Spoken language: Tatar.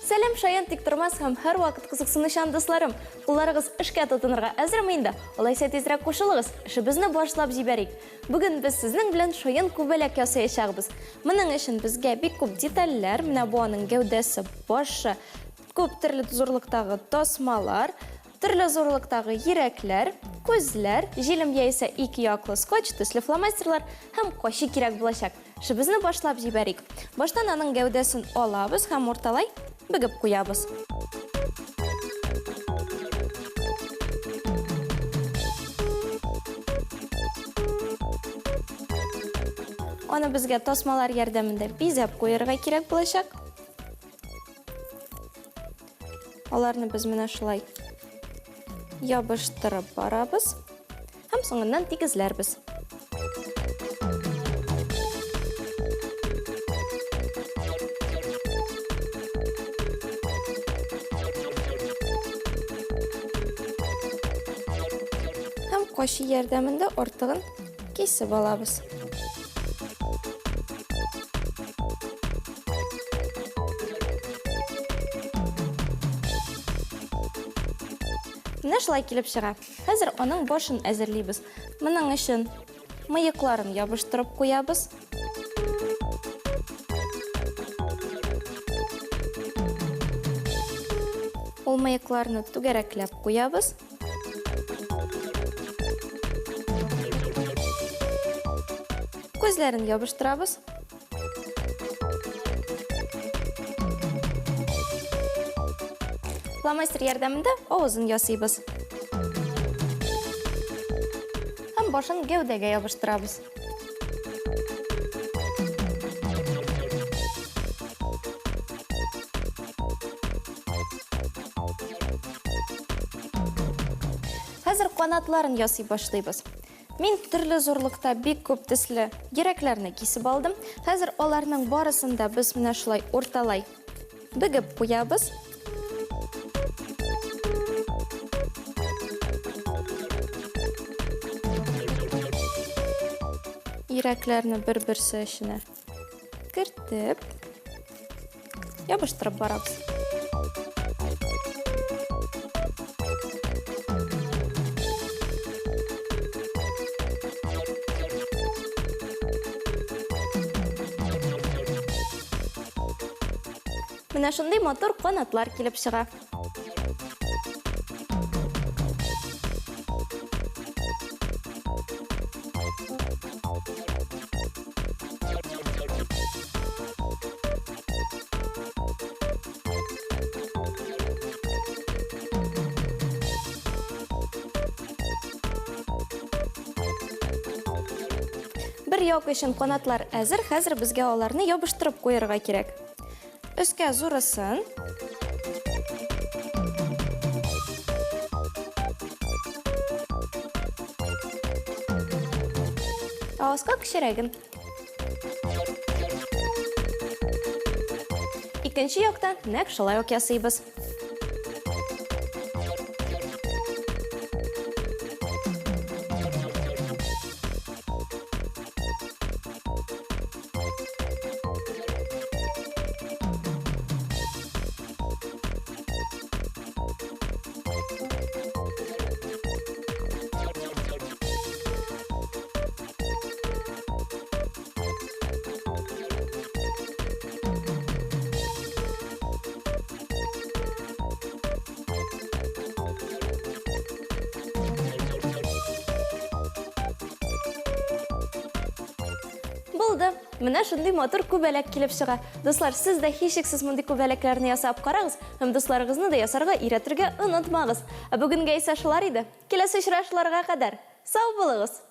Сәлам, шаян тиктормас һәм һәрвакыт кызыксынучан дусларым! Кулларыгыз эшкә тотынырга әзерме инде? Алайса тизрәк кушылыгыз, эшебезне башлап җибәрик. Бүген без сезнең белән шаян күбәләк ясаячакбыз. Моның өчен безгә бик күп детальләр, менә бу аның гәүдәсе, башы, күп төрле зурлыктагы тасмалар, төрле зурлыктагы йөрәкләр, күзләр, җилем яисә ике яклы скотч, төсле фломастерлар һәм кайчы кирәк булачак. Эшебезне башлап җибәрик. Баштан аның гәүдәсен алабыз һәм урталай бөгеп куябыз. Аны безгә тасмалар ярдәмендә бизәп куярга кирәк булачак. Аларны без менә шулай ябыштырып барабыз. Һәм соңыннан тигезләрбез. Һәм кайчы ярдәмендә артыгын кисеп алабыз. Менә шулай килеп чыга. Хәзер аның башын әзерлибез. Моның өчен мыекларын ябыштырып куябыз. Ул мыекларны түгәрәкләп куябыз. Күзләрен ябыштырабыз. Фломастер ярдәмендә авызын ясыйбыз. Һәм башын гәүдәгә ябыштырабыз. Хәзер канатларын ясый башлыйбыз. Мин төрле зурлыкта бик күп төсле йөрәкләрне кисеп алдым. Хәзер аларның барысын да без менә шулай урталай бөгеп куябыз. Йөрәкләрне бер-берсе эченә кертеп, Ябыштырып барабыз. Менә шундый матур канатлар килеп чыга. Бер як өчен канатлар әзер, хәзер безгә аларны ябыштырып куярга кирәк. Өскә зурысын. Ә аска кечерәген. Икенче яктан нәкъ шулай ук ясыйбыз. Булды. Менә шундый матур күбәләк килеп чыга. Дуслар, сез дә һичшиксез мондый күбәләкләрне ясап карагыз һәм дусларыгызны да ясарга өйрәтергә онытмагыз. Ә бүгенгә исә шулар иде. Киләсе очрашуларга кадәр. Сау булыгыз!